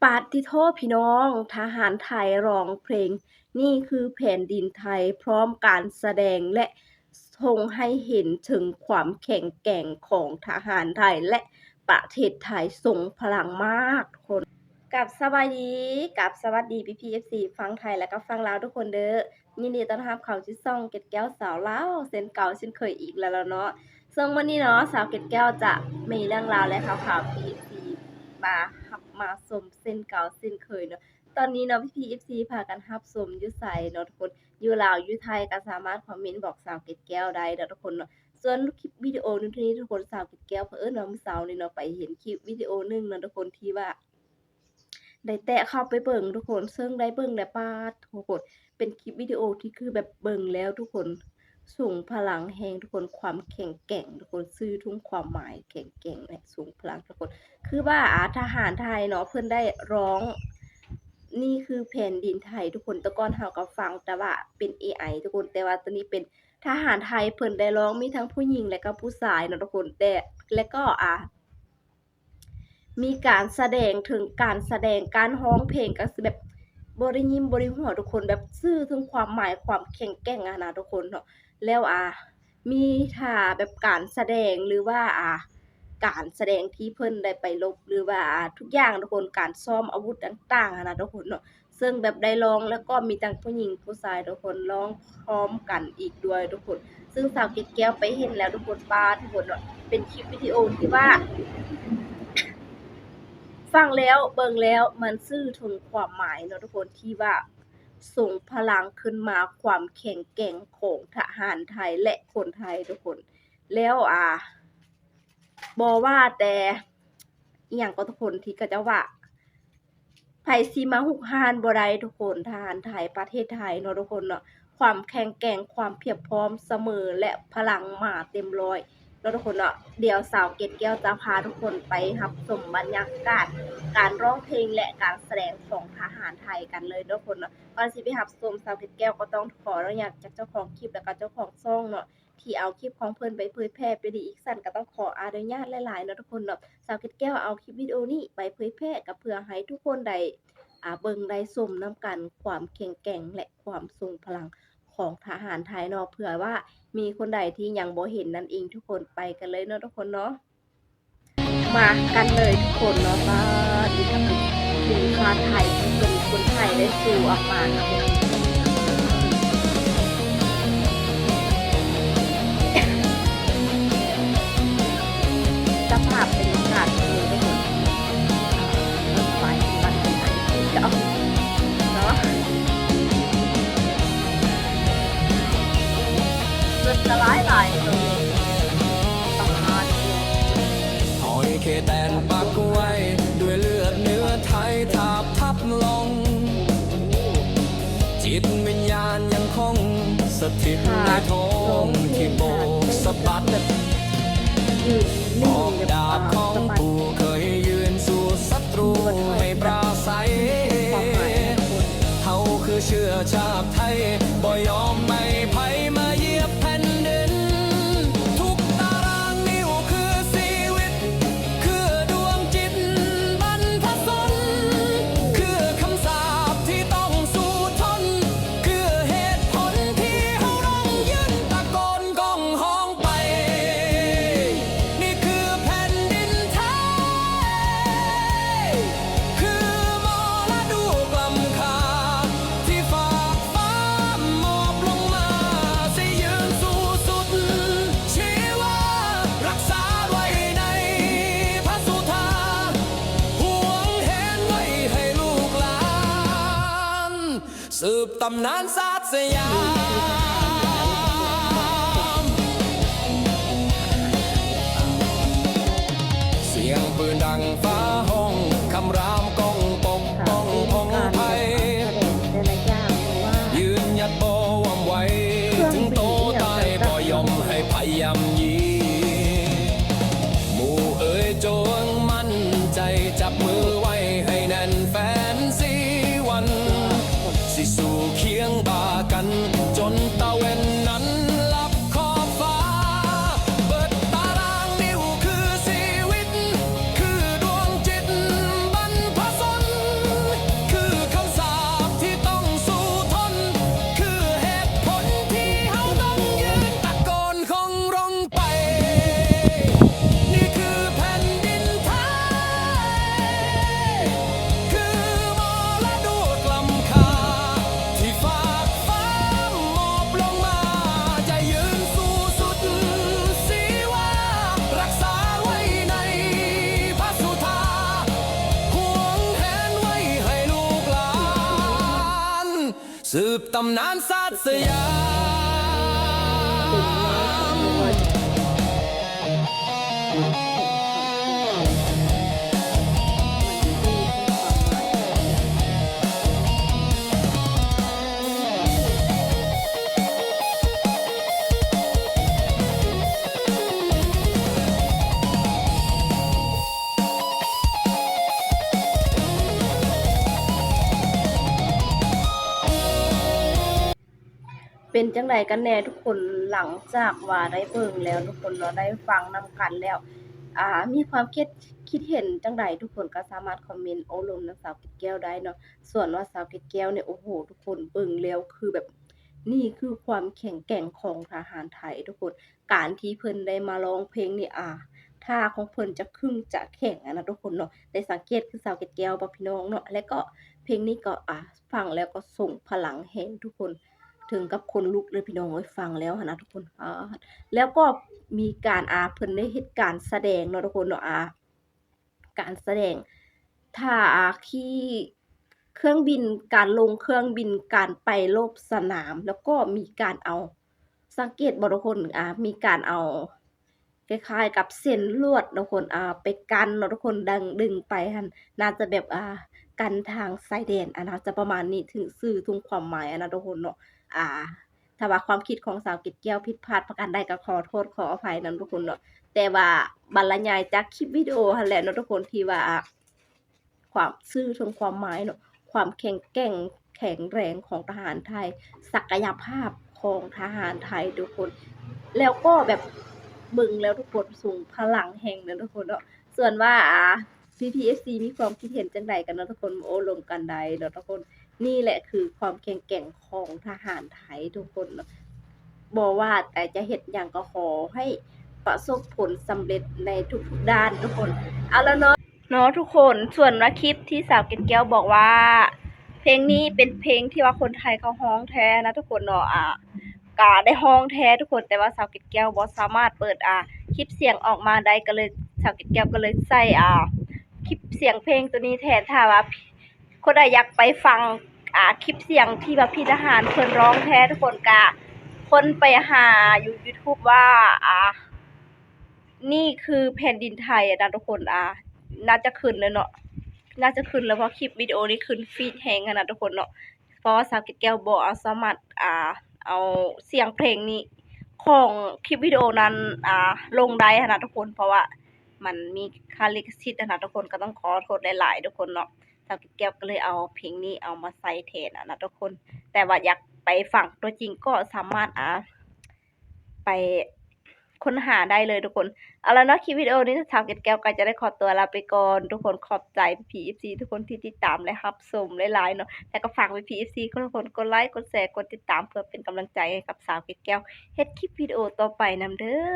ປາດຕິໂທ ພີ່ນ້ອງ, ທະຫານໄທຮ້ອງເພງ ນີ້ຄືແຜ່ນດິນໄທ ພ້ອມການສະແດງ ແລະ ສົ່ງໃຫ້ເຫັນເຖິງຄວາມແຂງແກ່ງຂອງທະຫານໄທ ແລະ ປະເທດໄທ ຊົງພະລັງມາກທຸກຄົນ. ກັບສະບາຍດີ ກັບສະຫວັດດີ ພີ່ໆ ເອັຟຊີ ຝັ່ງໄທ ແລະ ກໍຝັ່ງລາວທຸກຄົນເດີ້. ຍິນດີຕ້ອນຮັບເຂົ້າສູ່ຊ່ອງເກັດແກ້ວສາວລາວ ເຊັ່ນເກົ່າເຊັ່ນເຄີຍອີກແລ້ວເນາະ. ເຊິ່ງມື້ນີ້ເນາະ ສາວເກັດແກ້ວຈະມີເລື່ອງລາວ ແລະ ຂ່າວໆ ພີ່ໆ ເອັຟຊີ ມາຮັບມາຊົມເຊັ່ນເກົ່າເຊັ່ນເຄີຍເນາະ. ຕອນນີ້ເນາະ ພີ່ໆ ເອັຟຊີ ພາກັນຮັບຊົມຢູ່ໃສເນາະທຸກຄົນ? ຢູ່ລາວ ຢູ່ໄທ ກໍສາມາດຄອມເມັນບອກສາວເກັດແກ້ວໄດ້ເນາະທຸກຄົນເນາະ. ສ່ວນຄລິບວິດີໂອໃນນີ້ທຸກຄົນ ສາວເກັດແກ້ວ ເຜີອິນວ່າມື້ເຊົ້ານີ້ເນາະ ໄປເຫັນຄລິບວິດີໂອໜຶ່ງເນາະທຸກຄົນ ທີ່ວ່າ ໄດ້ແຕະເຂົ້າໄປເບິ່ງທຸກຄົນ ເຊິ່ງໄດ້ເບິ່ງແລ້ວ ປາດ ທຸກຄົນ ເປັນຄລິບວິດີໂອທີ່ຄືແບບເບິ່ງແລ້ວທຸກຄົນ ຊົງພະລັງແຮງທຸກຄົນ ຄວາມແຂງແກ່ງທຸກຄົນ ສື່ເຖິງຄວາມໝາຍແຂງແກ່ງ ແລະ ຊົງພະລັງທຸກຄົນ. ຄືວ່າ ອາ ທະຫານໄທເນາະ ເພິ່ນໄດ້ຮ້ອງ ນີ້ຄືແຜ່ນດິນໄທທຸກຄົນ. ແຕ່ກ່ອນເຮົາກໍຟັງແຕ່ວ່າເປັນເອໄອທຸກຄົນ ແຕ່ວ່າຕອນນີ້ເປັນທະຫານໄທ ເພິ່ນໄດ້ຮ້ອງ ມີທັງຜູ້ຍິງ ແລະ ກໍຜູ້ຊາຍເນາະທຸກຄົນ ແຕ່ ແລະ ກໍ ອາ ມີການສະແດງເຖິງການສະແດງ ການຮ້ອງເພງກໍຄືແບບບໍ່ໄດ້ຍິ້ມບໍ່ໄດ້ຫົວທຸກຄົນ ແບບສື່ເຖິງຄວາມໝາຍຄວາມແຂງແກ່ງຫັ້ນນະທຸກຄົນເນາະ. ແລ້ວ ອາ ມີທ່າແບບການສະແດງ ຫຼືວ່າ ອາ ການສະແດງທີ່ເພິ່ນໄດ້ໄປລົບ ຫຼືວ່າ ອາ ທຸກຢ່າງທຸກຄົນ ການຊ້ອມອາວຸດຕ່າງໆຫັ້ນນະທຸກຄົນເນາະ. ເຊິ່ງແບບໄດ້ຮ້ອງ ແລ້ວກໍມີທັງຜູ້ຍິງຜູ້ຊາຍທຸກຄົນ ຮ້ອງພ້ອມກັນອີກດ້ວຍທຸກຄົນ. ເຊິ່ງສາວເກັດແກ້ວໄປເຫັນແລ້ວທຸກຄົນ ປາດ ທຸກຄົນເນາະ ເປັນຄລິບວິດີໂອທີ່ວ່າ ຟັງແລ້ວເບິ່ງແລ້ວ ມັນສື່ເຖິງຄວາມໝາຍເນາະທຸກຄົນ ທີ່ວ່າຊົງພະລັງຂຶ້ນມາ ຄວາມແຂງແກ່ງຂອງທະຫານໄທ ແລະ ຄົນໄທທຸກຄົນ. ແລ້ວ ອາ ບໍ່ວ່າແຕ່ ອີ່ຫຍັງກໍທຸກຄົນ ທີ່ເຂົາເຈົ້າວ່າ ໃຜຊິມາຮຸກຮານບໍ່ໄດ້ທຸກຄົນ ທະຫານໄທ ປະເທດໄທເນາະທຸກຄົນເນາະ. ຄວາມແຂງແກ່ງ ຄວາມພຽບພ້ອມສະເໝີ ແລະ ພະລັງມາເຕັມຮ້ອຍເນາະທຸກຄົນເນາະ. ດຽວສາວເກັດແກ້ວຈະພາທຸກຄົນໄປຮັບຊົມບັນຍາກາດການຮ້ອງເພງ ແລະ ການສະແດງຂອງທະຫານໄທກັນເລີຍເນາະທຸກຄົນເນາະ. ກ່ອນຊິໄປຮັບຊົມ ສາວເກັດແກ້ວກໍຕ້ອງຂໍອະນຸຍາດຈາກເຈົ້າຂອງຄລິບ ແລະ ກໍເຈົ້າຂອງຊ່ອງເນາະ ທີ່ເອົາຄລິບຂອງເພິ່ນໄປເຜີຍແຜ່ໄປລີ້ອີກຊັ້ນ ກໍຕ້ອງຂໍອະນຸຍາດຫຼາຍໆເນາະທຸກຄົນເນາະ. ສາວເກັດແກ້ວເອົາຄລິບວິດີໂອນີ້ໄປເຜີຍແຜ່ ກໍເພື່ອໃຫ້ທຸກຄົນໄດ້ ອາ ເບິ່ງໄດ້ຊົມນຳກັນ ຄວາມແຂງແກ່ງ ແລະ ຄວາມຊົງພະລັງຂອງທະຫານໄທເນາະ ເພື່ອວ່າມີຄົນໃດທີ່ຍັງບໍ່ເຫັນນັ້ນເອງທຸກຄົນ. ໄປກັນເລີຍເນາະທຸກຄົນເນາະ. ມາກັນເລີຍທຸກຄົນເນາະ. ປາດ ນີ້ກໍເປັນສິນຄ້າໄທ ເປັນຄົນໄທໄດ້ໂຊອອກມາເນາະ. ສະພາບບັນຍາກາດເປັນຈັ່ງໃດທຸກຄົນ? ໄປວັດໄທເນາະ. ເງິນກະຫຼາຍໆ ເນາະ ປະມານນີ້. ຫອຍເຄແຕນປັກໄວ້ ດ້ວຍເລືອດເນື້ອໄທທາບທັບລອງ ຈິດວິນຍານຍັງຄົງສະຖິດໃນທ້ອງທີ່ໂບກສະບັດ ຫອກດາບຂອງປູ່ເຄີຍຍື່ນສູ່ສັດຕູໃຫ້ປາໄສ. ເຮົາຄືເຊື້ອຊາດໄທ ບໍ່ຍອມໃຫ້ໃຜມາຢຽບແຜ່ນດິນ. ທຸກຕາລາງນິ້ວຄືຊີວິດ ຄືດວງຈິດບັນພະຊົນ ຄືຄຳສາບທີ່ຕ້ອງສູ້ທົນ ຄືເຫດຜົນທີ່ເຮົາຕ້ອງຢືນຕະໂກນກ້ອງຮ້ອງໄປ. ນີ້ຄືແຜ່ນດິນໄທ ຄືມໍລະດົກລ້ຳຄ່າ ທີ່ຟາກຟ້າມອບລົງມາ ຊິຢືນສູ້ສຸດຊີວາ ຮັກສາໄວ້ໃນພະສຸທາ ຫວງແຫນໄວ້ໃຫ້ລູກຫຼານ ສືບຕຳນານຊາດສະຫຍາມ. ສຽງປືນດັງຟ້າຮ້ອງ ຄຳລາມກ້ອງປົກປ້ອງຂອງໄທ ຢືນຢັດບໍ່ຫວັ່ນໄຫວ ເຖິງໂຕຕາຍບໍ່ຍອມໃຫ້ໃຜຍ່ຳຢີ. ໝູ່ເອີຍ ຈົ່ງໝັ້ນໃຈ ຈັບມືໄວ້ໃຫ້ແໜ້ນແຟ້ນ ຊິວັນ ຊິສູ້ຄຽງບ່າກັນ ຈົນຕາເວັນນັ້ນລັບຂອບຟ້າ. ເບິດຕາລາງນິ້ວຄືຊີວິດ ຄືດວງຈິດບັນ ສືບຕຳນານຊາດສະຫຍາມ. ເປັນຈັ່ງໃດກັນແດ່ທຸກຄົນ? ຫຼັງຈາກວ່າໄດ້ເບິ່ງແລ້ວທຸກຄົນເນາະ ໄດ້ຟັງນຳກັນແລ້ວ ອ່າ ມີຄວາມຄິດ ຄິດເຫັນຈັ່ງໃດທຸກຄົນກໍສາມາດຄອມເມັນໂອ້ລົມນຳສາວເກັດແກ້ວໄດ້ເນາະ. ສ່ວນວ່າສາວເກັດແກ້ວນີ້ ໂອ້ໂຫ ທຸກຄົນເບິ່ງແລ້ວຄືແບບ ນີ້ຄືຄວາມແຂງແກ່ງຂອງທະຫານໄທທຸກຄົນ. ການທີ່ເພິ່ນໄດ້ມາຮ້ອງເພງນີ້ ອ່າ ທ່າຂອງເພິ່ນຈະຂຶງຈະແຂງຫັ້ນນະທຸກຄົນເນາະ. ໄດ້ສັງເກດຄືສາວເກັດແກ້ວບໍ່ພີ່ນ້ອງເນາະ? ແລະກໍເພງນີ້ກໍ ອ່າ ຟັງແລ້ວກໍຊົງພະລັງແຮງທຸກຄົນ ເຖິງກັບຂົນລຸກເລີຍພີ່ນ້ອງເອີຍ ຟັງແລ້ວຫັ້ນນະທຸກຄົນ. ປາດ ແລ້ວກໍມີການ ອ່າ ເພິ່ນໄດ້ເຮັດການສະແດງເນາະທຸກຄົນເນາະ ອ່າ ການສະແດງ ທ່າຂີ່ເຄື່ອງບິນ ການລົງເຄື່ອງບິນ ການໄປໂລບສະໜາມ ແລ້ວກໍມີການເອົາ ສັງເກດບໍ່ທຸກຄົນ? ອ່າ ມີການເອົາ ຄ້າຍໆກັບເສັ້ນລວດເນາະທຸກຄົນ ອ່າ ໄປກັ້ນເນາະທຸກຄົນ ດັງດຶງໄປຫັ້ນ ໜ້າຈະແບບ ອ່າ ກັ້ນທາງຊາຍແດນ ອ່າ ໜ້າຈະປະມານນີ້ ເຖິງສື່ເຖິງຄວາມໝາຍຫັ້ນນະທຸກຄົນເນາະ. ອ່າ ຖ້າວ່າຄວາມຄິດຂອງສາວເກັດແກ້ວຜິດພາດປະການໃດກໍຂໍໂທດຂໍອະໄພນຳທຸກຄົນເນາະ. ແຕ່ວ່າບັນລະຍາຍຈາກຄລິບວິດີໂອຫັ້ນແຫຼະເນາະທຸກຄົນ ທີ່ວ່າ ຄວາມ ສື່ເຖິງຄວາມໝາຍເນາະ ຄວາມແຂງແກ່ງແຂງແຮງຂອງທະຫານໄທ ສັກກະຍະພາບຂອງທະຫານໄທທຸກຄົນ ແລ້ວກໍແບບເບິ່ງແລ້ວທຸກຄົນຊົງພະລັງແຮງເນາະທຸກຄົນເນາະ. ສ່ວນວ່າ ອ່າ ພີ່ໆເອັຟຊີ ມີຄວາມຄິດເຫັນຈັ່ງໃດກັນເນາະທຸກຄົນ ມາໂອ້ລົມກັນໄດ້ເນາະທຸກຄົນ. ນີ້ແຫຼະຄືຄວາມແຂງແກ່ງຂອງທະຫານໄທທຸກຄົນເນາະ. ບໍ່ວ່າແຕ່ຈະເຮັດຫຍັງກໍຂໍໃຫ້ປະສົບຜົນສຳເລັດໃນທຸກໆດ້ານທຸກຄົນ. ເອົາລະເນາະ ເນາະທຸກຄົນ ສ່ວນວ່າຄລິບທີ່ສາວເກັດແກ້ວບອກວ່າ ເພງນີ້ເປັນເພງທີ່ວ່າຄົນໄທເຂົາຮ້ອງແທ້ນະທຸກຄົນເນາະ ອ່າ ກະໄດ້ຮ້ອງແທ້ທຸກຄົນ ແຕ່ວ່າສາວເກັດແກ້ວບໍ່ສາມາດເປີດ ອ່າ ຄລິບສຽງອອກມາໄດ້ ກໍເລີຍ ສາວເກັດແກ້ວກໍເລີຍໃສ່ ອ່າ ຄລິບສຽງເພງໂຕນີ້ແທນ. ຖ້າວ່າຄົນໃດຢາກໄປຟັງ ອ່າ ຄລິບສຽງທີ່ວ່າພີ່ທະຫານເພິ່ນຮ້ອງແທ້ທຸກຄົນ ກະຄົ້ນໄປຫາຢູ່ຢູທູບວ່າ ອ່າ ນີ້ຄືແຜ່ນດິນໄທນະທຸກຄົນ ອ່າ ໜ້າຈະຂຶ້ນແລ້ວເນາະ ໜ້າຈະຂຶ້ນແລ້ວ ເພາະຄລິບວິດີໂອນີ້ຂຶ້ນຟີດແຮງຫັ້ນນະທຸກຄົນເນາະ. ເພາະວ່າສາວເກັດແກ້ວບໍ່ເອົາ ສາມາດ ອ່າ ເອົາສຽງເພງນີ້ຂອງຄລິບວິດີໂອນັ້ນ ອ່າ ລົງໄດ້ຫັ້ນນະທຸກຄົນ ເພາະວ່າມັນມີຄ່າລິຂະສິດຫັ້ນນະທຸກຄົນ ກໍຕ້ອງຂໍໂທດຫຼາຍໆທຸກຄົນເນາະ. ສາວເກັດແກ້ວກໍເລີຍເອົາເພງນີ້ເອົາມາໃສ່ແທນຫັ້ນນະທຸກຄົນ ແຕ່ວ່າຢາກໄປຟັງຕົວຈິງກໍສາມາດ ອ່າ ໄປຄົ້ນຫາໄດ້ເລີຍທຸກຄົນ. ເອົາລະເນາະ ຄລິບວິດີໂອນີ້ສາວເກັດແກ້ວກໍຈະໄດ້ຂໍຕົວລາໄປກ່ອນທຸກຄົນ. ຂອບໃຈພີ່ໆເອັຟຊີທຸກຄົນທີ່ຕິດຕາມ ແລະ ຮັບຊົມຫຼາຍໆເນາະ ແລະ ກໍຝາກພີ່ໆເອັຟຊີທຸກຄົນກົດໄລ ກົດແຊ ກົດຕິດຕາມ ເພື່ອເປັນກຳລັງໃຈໃຫ້ກັບສາວເກັດແກ້ວເຮັດຄລິບວິດີໂອຕໍ່ໄປນຳເດີ້.